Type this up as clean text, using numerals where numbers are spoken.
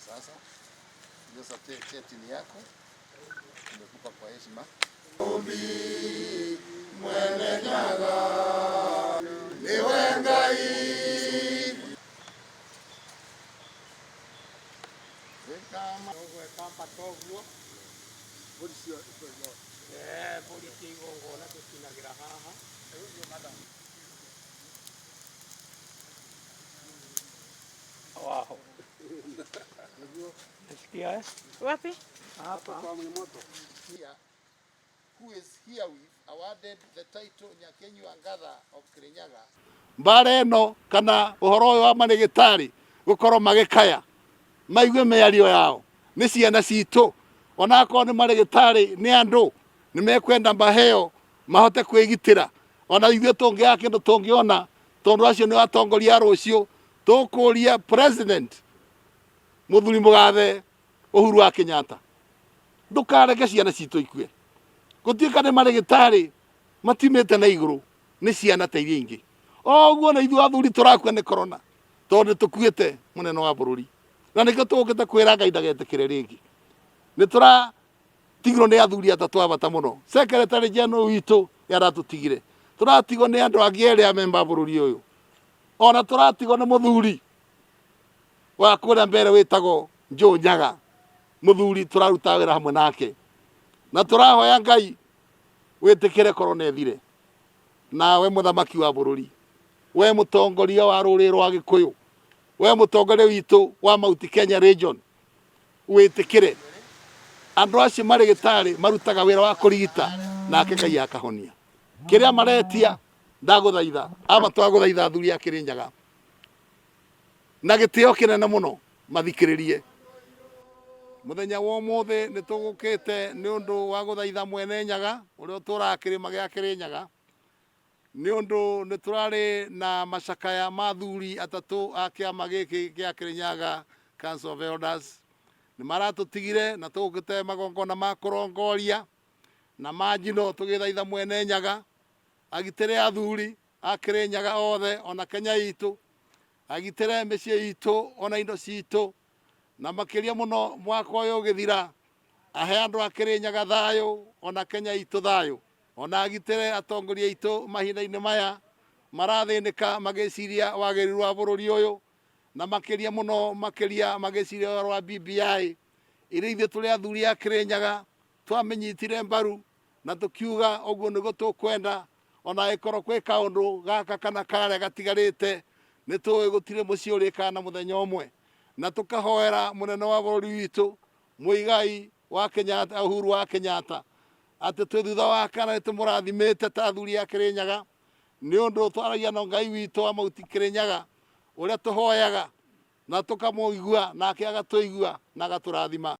Sasa sasa cheti ni yako, nimekupa kwa heshima. Mwene Nyaga niwe Ngai. Mbũri cia igongona tũcinagĩra haha. Waho. Nasikia eh? Wapi? Hapa. Here, who is herewith awarded the title Nyakenyu Angatha of Kirinyaga. Mbara ĩno kana ũhoro ũyũ wa marĩgĩtarĩ gũkorwo magĩkaya maigue mĩario yao nĩ ciana citũ, onakorwo nĩ marĩgĩtarĩ nĩ andũ nĩ mekwenda maheo mahote kwĩgitĩra, ona ithuĩ tũngĩaga kĩndũ tũngĩona tondũ acio nĩ atongoria a rũciũ. Tũkũria president mũthuri mũgathe Uhuru wa Kenyatta, ndũkareke ciana citũ ikue. Gũtuĩka nĩ marĩgĩtarĩ matiumĩte na igũrũ, nĩ ciana ta iria ingĩ. O ũguo na ithuĩ athuri tũrakua nĩ corona tondũ nĩ tũkuĩte mũnene wa bũrũri, na nĩkĩo tũgũkĩte kwĩra Ngai ndagetĩkĩre rĩngĩ. Nĩ tũratigirwo nĩ athuri atatũ a bata mũno. Secretary General witũ nĩ aratũtigire, tũratigwo nĩ andũ angĩ erĩ a memba a bũrũri ũyũ, ona tũratigwo nĩ mũthuri wa kũrĩa mbere wĩtagwo Joe Nyaga, mũthuri tũraruta wĩra hamwe nake, na tũrahoya Ngai wĩtĩkĩre korona ĩthire. Nawe mũthamaki wa bũrũri, we mũtongoria wa rũrĩrĩ rwa Gĩkũyũ, we mũtongoria witũ wa Mount Kenya region, wĩtĩkĩre andũ acio marĩ gĩtarĩ marutaga wĩra wa kũrigita, nake Ngai akahonia kĩrĩa maretia. Ndagũthaitha aba twagũthaitha athuri a Kĩrĩnyaga na gĩtĩo kĩnene mũno mathikĩrĩrie. Mũthenya wa ũmũthĩ nĩ tũgũkĩte nĩ ũndũ wa gũthaitha Mwene Nyaga ũrĩa ũtũraga kĩrĩma gĩa Kĩrĩnyaga, nĩ ũndũ nĩ tũrarĩ na macakaya ma athuri atatũ a kĩama gĩkĩ gĩa Kĩrĩnyaga Council of Elders. Nĩ maratũtigire na tũgũkĩte magongona ma kũrongoria na ma njino tũgĩthaitha Mwene Nyaga agitĩre athuri a Kĩrĩnyaga othe ona Kenya itũ, agitĩre mĩciĩ itũ ona indo citũ, na makĩria mũno mwaka ũyũ ũgĩthira ahe andũ a Kĩrĩnyaga thayũ ona Kenya itũ thayũ, ona agitĩre atongoria aitũ mahinda-inĩ maya marathĩnĩka magĩciria wagĩrĩru wa bũrũri ũyũ, na makĩria mũno makĩria magĩciria ũhoro wa BBI ĩrĩa ithuĩ tũrĩ athuri a Kĩrĩnyaga twamĩnyitire mbaru na tũkiuga ũguo nĩguo tũkwenda, ona ĩkorwo kwĩ kaũndũ gaka kana karĩa gatigarĩte, nĩ tũĩ gũtirĩ mũciĩ ũrĩkaga na mũthenya ũmwe, na tũkahoera mũnene wa bũrũri witũ Muigai wa Kenyatta, Uhuru wa Kenyatta, atĩ twĩ thutha wake na nĩ tũmũrathimĩte ta athuri a Kĩrĩnyaga, nĩ ũndũ twaragia na Ngai witũ wa Mauti Kĩrĩnyaga ũrĩa tũhoyaga na tũkamũigua nake agatũigua na agatũrathima.